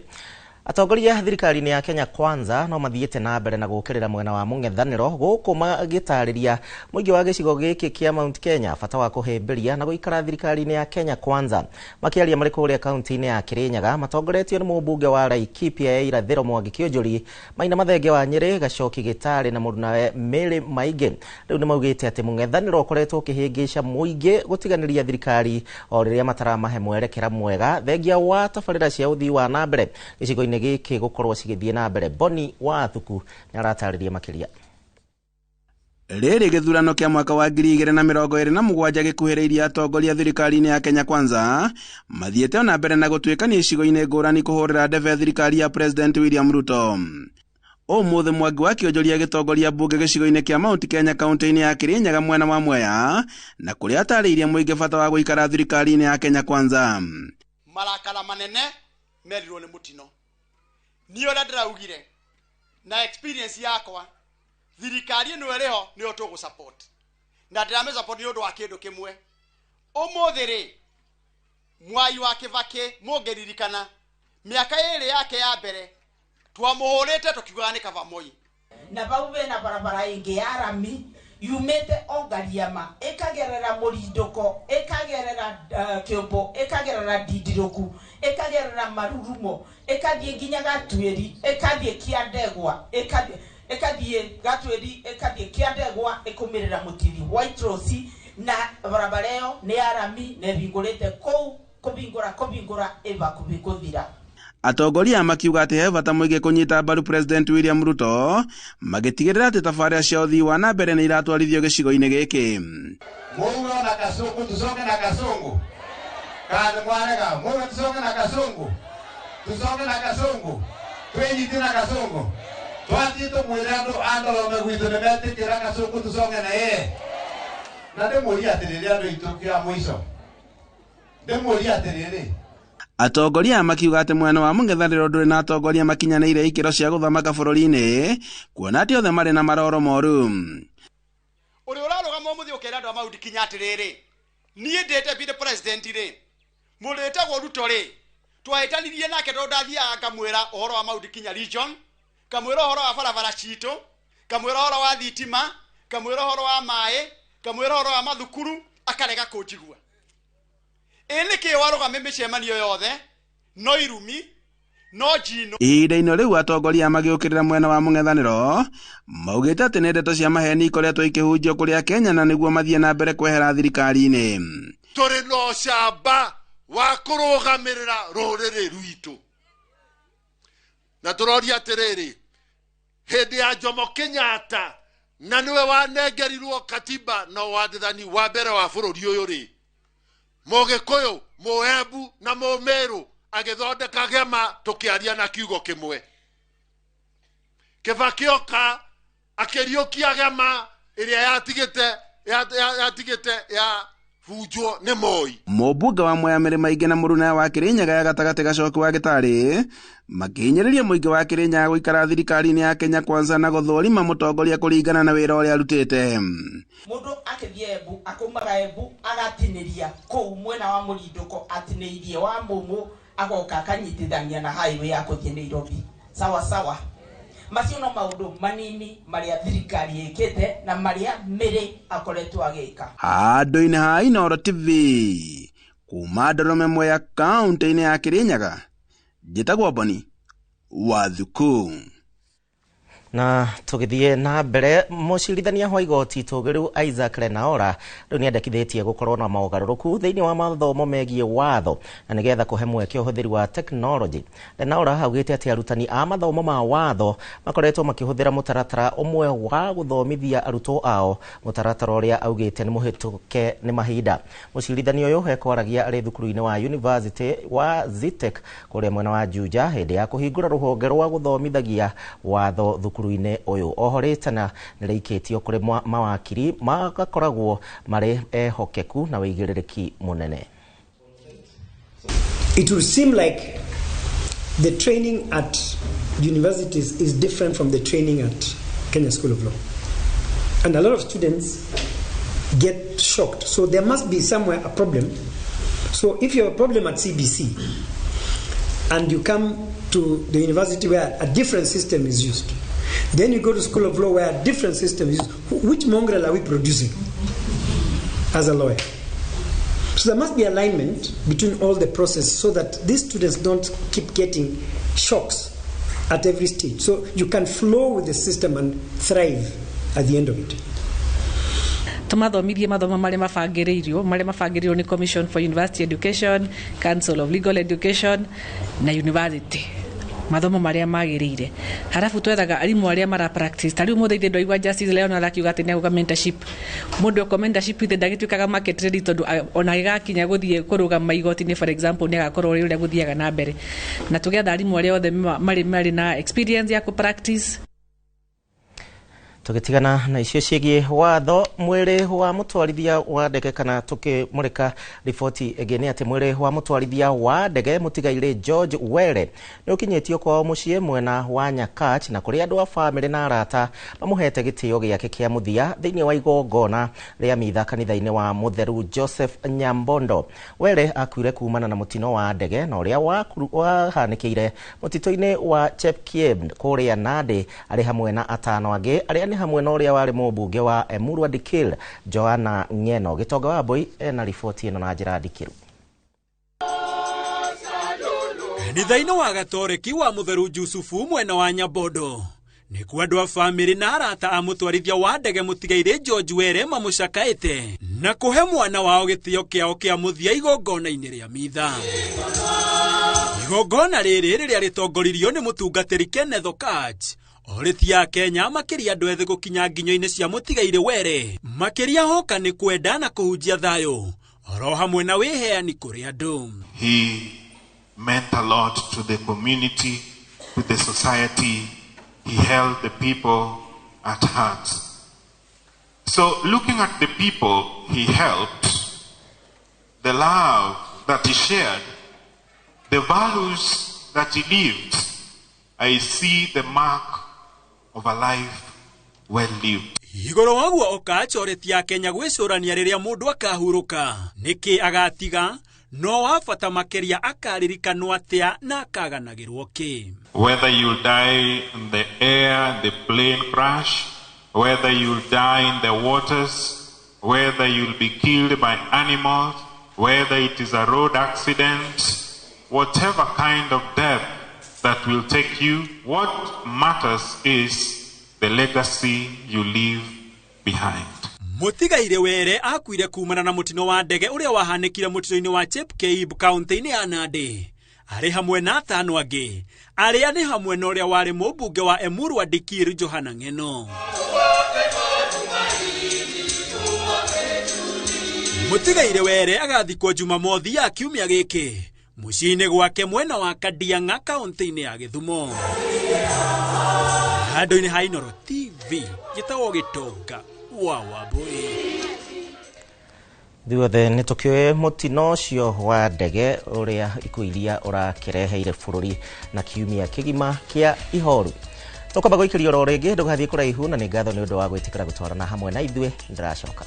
Atongoria thirikari-inĩ ya Kenya Kwanza no mathiĩte na mbere na gũkĩrĩra mwena wa mũng'ethanĩro gũkũ magĩtarĩria mũingĩ wa gĩcigo gĩkĩ kĩa Mount Kenya bata wa kũhĩmbĩria na gũikara thirikari-inĩ ya Kenya Kwanza. Makĩaria marĩ kũrĩa kaunti-inĩ ya Kirinyaga matongoretio nĩ mũmbunge wa Laikipia ya Irathĩro Mwangi Kĩũnjũri, Maina Mathenge wa Nyĩrĩ, Gacoki Gĩtarĩ na mũrunawe Mary Maingĩ. Rĩu nĩmaugĩte atĩ mũng'ethanĩro ũkoretwo ũkĩhĩngĩca mũingĩ gũtiganĩria thirikari o rĩrĩa mataramahe mwerekera mwega thengia wa tabarĩra cia ũthii wa na mbere gĩcigo-inĩ gĩkĩ gũkorwo cigĩthiĩ na mbere. Boni wa Thuku nĩ aratarĩria makĩria. Rĩrĩ gĩthurano kĩa mwaka wa 2027 gĩkuhĩrĩirie atongoria thirikari-inĩ ya Kenya Kwanza mathiĩte ona mbere na gũtuĩkania icigo-inĩ ngũrani kũhũrĩra ndebe thirikari ya President William Ruto. Ũmũthĩ Mwangi wa Kĩonjoria agĩtongoria mbunge gĩcigo-inĩ kĩa Mount Kenya kaunti-inĩ ya Kirinyaga mwena wa Mwea na kũrĩa atarĩirie mũingĩ bata wa gũikara thirikari-inĩ ya Kenya Kwanza. Marakara manene merirwo nĩ mũtino. Niĩ ũrĩa ndĩraugire na experience yakwa, thirikari ĩno ĩrĩho nĩyo tũgũ support na ndĩramĩ support nĩ ũndũ wa kĩndũ kĩmwe. Ũmũthĩ rĩ, Mwai wa Kĩbakĩ mũngĩririkana mĩaka ĩrĩ yake ya mbere twamũhũrĩte tũkiugaga nĩ kaba Moi. Na vau bena barabara ĩngĩ ya rami yumĩte Ongariama ĩkagerera Mũrindũko ĩkagerera Kĩũmbũ ĩkagerera Ndindirũku ĩkagerera Marurumo ĩkathiĩ nginya Gatuĩri ĩkathiĩ Kĩandegwa ĩkathiĩ Gatuĩri ĩkathiĩ Kĩandegwa ĩkũmĩrĩra Mũtiri White Rose, na barabara ĩyo nĩ ya rami na ĩhingũrĩte kũu kũbingũra ĩbakubi kũthira. Atongoria makiuga atĩ he bata mũingĩ kũnyita mbaru President William Ruto magĩtigĩrĩra atĩ tabarĩra cia ũthii wa na mbere nĩ iratwarithio gĩcigo-inĩ gĩkĩ. Muga na Kasungu, tucoke na Kasungu kana mwarega muga tucoke na Kasungu, tucoke na Kasungu, twĩnyite na Kasungu, twathiĩ tũmwĩre andũ a Ndorome gwitũ nĩ metĩkĩra Kasungu tucoke na yeye. Na ndĩmũrie atĩrĩrĩ andũ aitũ kĩa mũico, ndĩmũrie atĩrĩrĩ. Atongoria makiuga atĩ mwena wa mũng'ethanĩro ndũrĩ na atongoria makinyanĩire ikĩro cia gũthamaka bũrũri-inĩ kuona atĩ othe marĩ na maroro moru. Ũrĩa ũrarũgama ũmũthĩ ũkera andũ a Mount Kenya atĩrĩrĩ, niĩ ndĩ deputy president rĩ, mũndũ wĩtagwo Ruto rĩ, twahĩtanirie nake tondũ ndathiaga ngamwĩra ũhoro wa Mount Kenya region, ngamwĩra ũhoro wa barabara citũ, ngamwĩra ũhoro wa thitima, ngamwĩra ũhoro wa maĩ, ngamwĩra ũhoro wa mathukuru, akarega kũnjigua. Ĩ nĩkĩ warũgama mĩcemanio yothe no irumi no njino. Ihinda-inĩ rĩu atongoria magĩũkĩrĩra mwena wa mũng'ethanĩro maugĩte atĩ nĩ ndeto cia maheni ikoretwo ikĩhunjio kũrĩ Akenya na nĩguo mathiĩ na mbere kwehera thirikari-inĩ. Tũrĩ na ũcamba wa kũrũgamĩrĩra rũrĩrĩ rwitũ na tũroria atĩrĩrĩ, hĩndĩ ya Jomo Kenyatta na nĩwe wanengerirwo katiba na wathani wa mbere wa bũrũri ũyũ rĩ, Mũgĩkũyũ, Mũembu na Mũmĩrũ agĩthondeka gĩama tũkĩaria na kiugo kĩmwe. Kibaki oka akĩriũkia gĩama ĩrĩa yatigĩte ya bunjwo nĩ Moi. Mũmbunge wa Mwea Mĩrĩma Ingĩ na mũruna wa Kĩrĩnyaga ya gatagatĩ Gacoki wa Gĩtarĩ makĩhinyĩrĩria mũingĩ wa Kĩrĩnyaga gũikara thirikari-inĩ ya Kenya Kwanza na gũthũrima mũtongoria kũringana na wĩra ũrĩa arutĩte. Mũndũ akĩthiĩ Embu akaumaga Embu agatinĩria kũu mwena wa Mũrindũko, atinĩirie wa Mũmũ agoka akanyitithania na highway ya kũthiĩ Nairobi. Sawa sawa. Macio no maũndũ manini marĩa thirikari ĩkĩte na marĩa Mĩrĩ akoretwo agĩka. Handũ-inĩ ha Inooro TV kuma Ndorome Mwea kaũntĩ-inĩ ya Kĩrĩnyaga, njĩtagwo Boni Wathuku. Na tũgĩthiĩ na mbere, mũcirithania wa igoti tũgĩru Isaac Lenaola rĩu nĩendekithĩtie gũkorwo na mogarũrũku thĩinĩ wa mathomo megiĩ watho na nĩgetha kũhe mweke ũhũthĩri wa tekinoronjĩ. Lenaola augĩte atĩ arutani a mathomo ma watho makoretwo makĩhũthĩra mũtaratara ũmwe wa gũthomithia arutwo ao, mũtaratara ũrĩa augĩte nĩ mũhĩtũke nĩ mahinda. Mũcirithania ũyũ ekwaragia arĩ thukuru-inĩ wa University wa Zetech kũrĩa mwena wa Juja hĩndĩ ya kũhingũra rũhonge rwa gũthomithagia watho thukuru-inĩ ũyũ. Oho rĩtana nĩrĩikĩtio kũrĩ mawakiri magakoragwo marĩ ehokeku na wĩigĩrĩrĩki mũnene. It will seem like the training at universities is different from the training at Kenya School of Law. And a lot of students get shocked. So there must be somewhere a problem. So if you have a problem at CBC and you come to the university where a different system is used, then you go to School of Law where a different system is used, which mongrel are we producing as a lawyer? So there must be alignment between all the process so that these students don't keep getting shocks at every stage. So you can flow with the system and thrive at the end of it. Tumathomithie mathomo marĩa mabangĩrĩirio nĩ Commission for University Education, Council of Legal Education na university mathomo marĩa magĩrĩire. Harabu twethaga arimũ arĩa mara practice. Ta rĩu mũthĩ ithe ndwaigua Justice Leonard akiuga atĩ nĩagũka mentorship. Mũndũ eko mentorship ithe ndagĩtuĩkaga market ready tondũ ona gĩgakinya gũthiĩ kũrũgama igoti-inĩ for example nĩagakorwo ũrĩ ũrĩa gũthiaga na mbere. Na tũgetha arimũ arĩa othe marĩ na experience ya kũ practice. Tũgĩtigana na icio ciĩgiĩ watho, mwĩrĩ wa mũtwarithia wa ndege kana tũkĩmũrĩka riboti ĩngĩ nĩ atĩ mwĩrĩ wa mũtwarithia wa ndege mũtigairĩ George Were nĩ ũkinyĩtio kwao mũciĩ mwena wa Nyakach na kũrĩ andũ a bamĩrĩ na arata mamũhete gĩtĩo gĩake kĩa mũthia thĩinĩ wa igongona rĩa mitha kanitha-inĩ wa Mũtheru Joseph Nyambondo. Were akuire kumana na mũtino wa ndege na ũrĩa wahanĩkĩire mũtitũ-inĩ wa Chepkiem kũrĩa Nandi arĩ hamwe na atano angĩ arĩa nĩ hamwe na ũrĩa warĩ mũmbunge wa Emurua Dikirr Joanna Ng'eno. Gĩtonga wa Mbui ena riboti ĩno na njĩra ndikĩru. Kanitha-inĩ wa Gatoreki wa Mũtheru Jusufu mwena wa Nyabondo Nĩkuo andũ a bamĩrĩ na arata a mũtwarithia wa ndege mũtigairĩ George Were mamũcakaĩte na kũhe mwana wao gĩtĩo kĩao kĩa mũthia igongona-inĩ rĩa mitha. Igongona rĩrĩ rĩrĩa rĩtongoririo nĩ mũtungatĩri Kenneth Okatch orĩtie Akenya makĩria andũ ethĩ gũkinya nginyo-inĩ cia mũtigairĩ Were makĩria hoka nĩ kwenda na kũhunjia thayũ oro hamwe na wĩheani kũrĩ andũ. He meant a lot to the community, to the society. He held the people at heart. So looking at the people he helped, the love that he shared, the values that he lived, I see the mark of a life well lived. Igũrũ waguo Okatch orĩtie Akenya gwĩcũrania rĩrĩa mũndũ akahurũka nĩkĩ agatiga no wa bata makĩria akaririkanwo atĩa na akaganagĩrwo kĩ. Whether you die in the air, the plane crash, whether you die in the waters, whether you'll be killed by animals, whether it is a road accident, whatever kind of death that will take you, what matters is the legacy you leave behind. Mũtigairĩ Were akuire kumana na mũtino wa ndege ũrĩa wahanĩkire mũtino-inĩ wa Chepkeib kaunti-inĩ ya Nandi arĩ hamwe na atano angĩ arĩa nĩ hamwe na ũrĩa warĩ mũmbunge wa Emurua Dikirr Johana Ng'eno. Mũtigairĩ Were agathikwo Jumamothi ya kiumia gĩkĩ mũciĩ-inĩ gwake mwena wa Kadiang'a kaunti-inĩ ya Gĩthumo. Handũ-inĩ ha Inooro TV gĩtagwo Gĩtonga wa Wambui. Ithuothe nĩ tũkĩũĩ mũtino ũcio wa ndege ũrĩa ikuũ iria ũrakĩreheire bũrũri na kiumia kĩgima kĩa ihoru. Tũkwamba gũikĩrio oro rĩngĩ ndũgathiĩ kũraihu na nĩ ngatho nĩ ũndũ wa gwĩtĩkĩra gũtwarana hamwe na ithuĩ ndĩracoka.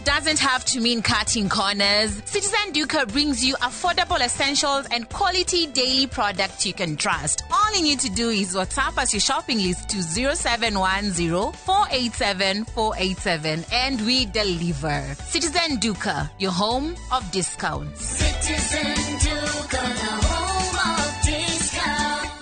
Doesn't have to mean cutting corners. Citizen Duka brings you affordable essentials and quality daily products you can trust. All you need to do is WhatsApp us your shopping list to 0710 487 487 and we deliver. Citizen Duka, your home of discounts. Citizen Duka, the home of discounts.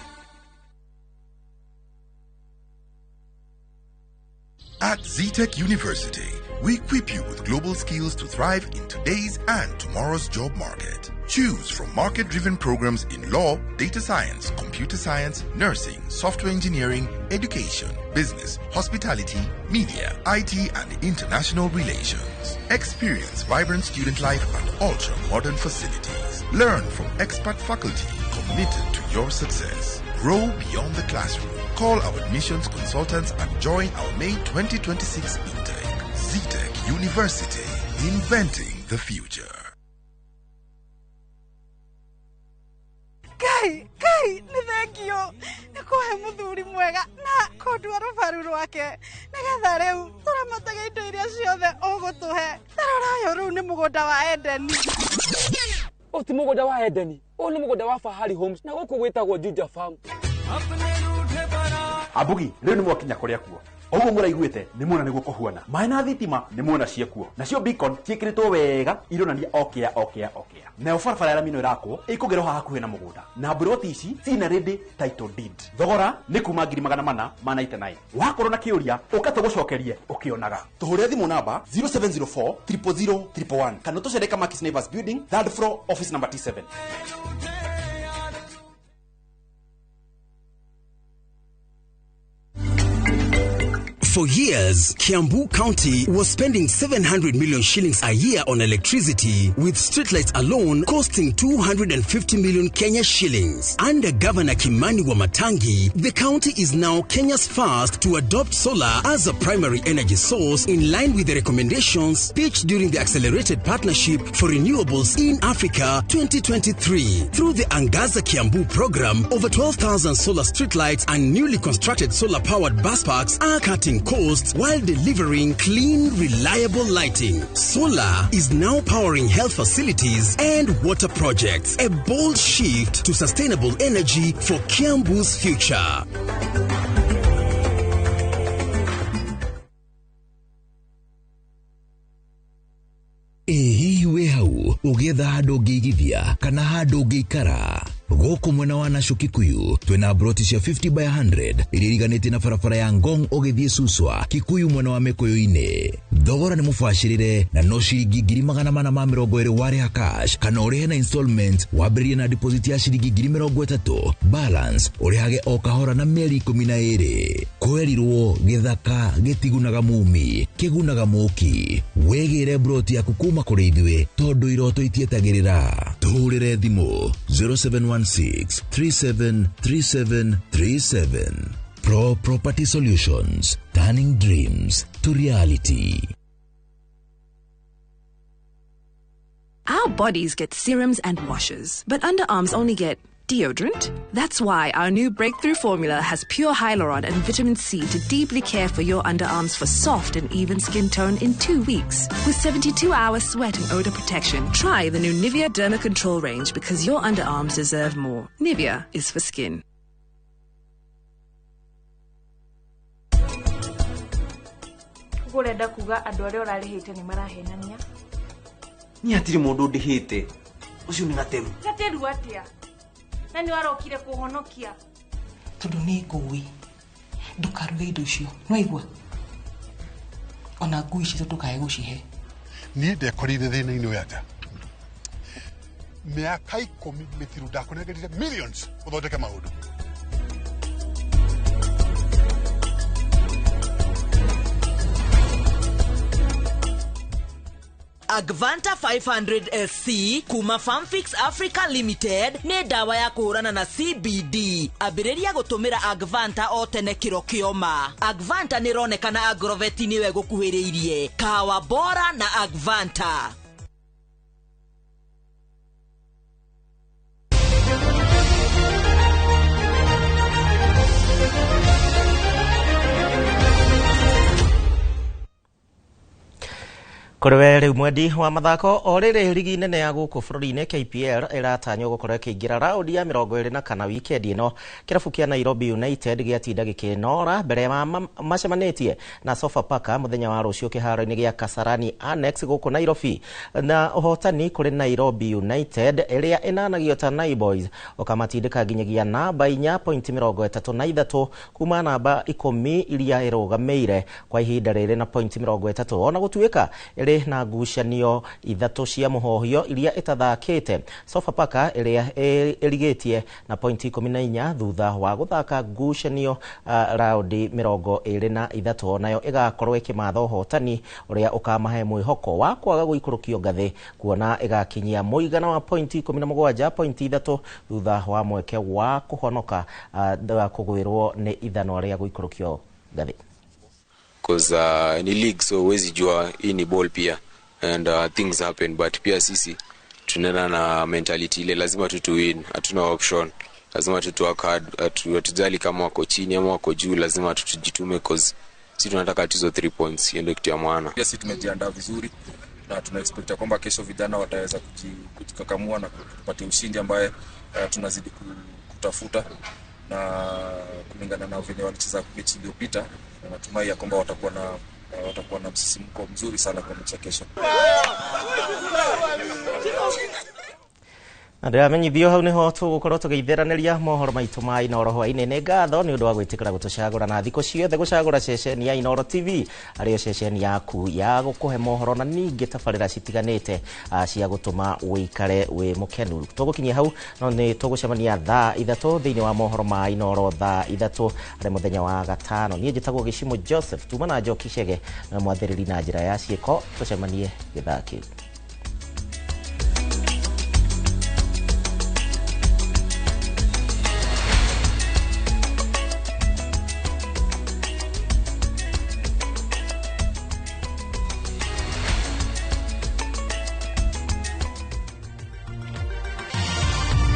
At Zetech University, we equip you with global skills to thrive in today's and tomorrow's job market. Choose from market-driven programs in law, data science, computer science, nursing, software engineering, education, business, hospitality, media, IT, and international relations. Experience vibrant student life and ultra-modern facilities. Learn from expert faculty committed to your success. Grow beyond the classroom. Call our admissions consultants and join our May 2026 intake. Zetech University, inventing the future. Kai, Kai, nĩ thengio nĩ kũhe mũthuri mwega na kũndua rũbaru rwake nĩgetha rĩu tũramatage indo iria ciothe ũgũtũhe. Tarora ũyũ rĩu nĩ mũgũnda wa Edeni. Ũyũ ti mũgũnda wa Edeni, ũyũ nĩ mũgũnda wa Fahari Homes na gũkũ gwĩtagwo Juja Farm. Ambugi, rĩu nĩ mwakinya kũrĩa kuo. Oguo mũraiguĩte nĩ muona nĩguo kũhuana. Maĩ na thitima nĩ muona ciekuo. Nacio beacon ciĩkĩrĩtwo wega ironania okĩa okĩa okĩa. Nayo barabara ya rami ĩno ĩrakwo ĩkũgerwo haha hakuhĩ na mũgũnda. Na mburoti ici ciina ready title deed. Thogora nĩ kuma 499. Wakorwo na kĩũria ũka tũgũcokerie ũkĩonaga. Tũhũrĩre thimũ namba 0704 000 111 kana tũcere Kamakis Neighbors Building, third floor, office number T7. For years, Kiambu County was spending 700 million shillings a year on electricity, with streetlights alone costing 250 million Kenya shillings. Under Governor Kimani Wamatangi, the county is now Kenya's first to adopt solar as a primary energy source in line with the recommendations pitched during the Accelerated Partnership for Renewables in Africa 2023. Through the Angaza Kiambu program, over 12,000 solar streetlights and newly constructed solar-powered bus parks are cutting costs while delivering clean, reliable lighting. Solar is now powering health facilities and water projects. A bold shift to sustainable energy for Kiambu's future. Ũretha handũ ũngĩigithia kana handũ ũngĩikara? Gũkũ mwena wa Nasho Kikuyu twĩna broti cia 50 by 100 iria iriganĩtie na barabara ya Ngong ũgĩthiĩ Suswa Kikuyu mwena wa Mĩkũyũ-inĩ. Thogora nĩ mũbacĩrĩre na no ciringi 420,000 warĩha cash kana ũrĩhe na installment wambĩrĩrie na deposit ya ciringi 30,000, balance ũrĩhage o kahora na mĩeri 12. Kwerirwo gĩthaka gĩtigunaga mumi, kĩgunaga mũki. Wĩgĩre broti yaku kuma kũrĩ ithuĩ tondũ iroto itietagĩrĩra. Tũhũrĩre thimũ 0716 373737. Pro Property Solutions, turning dreams to reality. Our bodies get serums and washes, but underarms only get deodorant. That's why our new breakthrough formula has pure hyaluron and vitamin C to deeply care for your underarms for soft and even skin tone in 2 weeks. With 72-hour sweat and odor protection, try the new Nivea Derma Control range because your underarms deserve more. Nivea is for skin. Ũrenda kuga andũ arĩa ũrarĩhĩte nĩ marahenania? Niĩ hatirĩ mũndũ ndĩhĩte. Ũcio nĩ Gateru. Gateru atĩa? Na nĩ warokire kũhonokia. Tondũ nĩ ngũĩ ndũkaruge indo icio nĩwaigua, ona ngui citũ ndũkae gũcihe. Niĩ ndekorire thĩna-inĩ ũyũ atĩa? Mĩaka 10 mĩthiru ndakũnengerire millions ũthondeke maũndũ. Agvanta 500 SC kuma Farmfix Africa Limited nĩ ndawa ya kũhũrana na CBD. Ambĩrĩria gũtũmĩra Agvanta o tene kĩro kĩoma. Agvanta nĩ ĩronekana Agrovet nĩwe gũkuhĩrĩirie. Kahawa bora na Agvanta. Kũrĩ we rĩu mwendi wa mathako, o rĩrĩ rigi nene ya gũkũ bũrũri-inĩ KPL ĩratanywo gũkorwo ĩkĩingĩra raũndi ya 24 wikendi ĩno. Kĩrabu kĩa Nairobi United gĩatinda gĩkĩnora mbere ya macemanĩtie na Sofapaka mũthenya wa rũciũ kĩharo-inĩ gĩa Kasarani Annex gũkũ Nairobi. Na ũhotani kũrĩ Nairobi United ĩrĩa ĩnanagio ta Naiboys ũkamatindĩka nginyagia namba 4.33 kuma namba 10 iria ĩrũgamĩire kwa ihinda rĩrĩ na point 30, ona gũtuĩka ĩrĩ na ngucanio 3 cia mũhohio iria ĩtathakĩte. Sofapaka ĩrĩa ĩrigĩtie na point 14 thutha wa gũthaka ngucanio raundi 23, nayo ĩgakorwo ĩkĩmatha ũhotani ũrĩa ũkamahe mwĩhoko wa kwaga gũikũrũkio ngathĩ, kuona ĩgakinyia mũigana wa point 17.3 thutha wa mweke wa kũhonoka kũgwĩrwo nĩ ithanwa rĩa gũikũrũkio ngathĩ. Cause ni league, so huwezi jua, hii ni ball pia and things happen, but pia sisi tunaenda na mentality ile lazima tu win, hatuna option, lazima tu work hard, hatujali kama wako chini ama wako juu, lazima tujitume cause sisi tunataka tuzo 3 points, hiyo ndio kitu ya maana. Pia sisi tumejiandaa vizuri na tuna expect kwamba kesho vijana wataweza kujikakamua na kutupatia ushindi ambaye tunazidi kutafuta, na kulingana na vile walicheza mechi iliyopita natumai ya kwamba watakuwa na msisimko mzuri sana kwa mechi ya kesho. Na ndĩramenyithio hau nĩho tũgũkorwo tũgĩitheranĩria mohoro maitũ ma Inooro hwaĩ-inĩ. Nĩ ngatho nĩ ũndũ wa gwĩtĩkĩra gũtũcagũra na thikũ ciothe gũcagũra ceceni ya Inooro TV arĩyo ceceni yaku ya gũkũhe mohoro na ningĩ tabarĩra citiganĩte cia gũtũma ũikare wĩ mũkenu. Tũgũkinyia hau, no nĩ tũgũcemania thaa 3 thĩinĩ wa mohoro ma Inooro thaa 3 arĩ mũthenya wa gatano. Niĩ njĩtagwo Gĩcimo Joseph, tuma na Njoki Chege na mwathĩrĩri na njĩra ya ciĩko. Tũcemanie gĩthaa kĩu.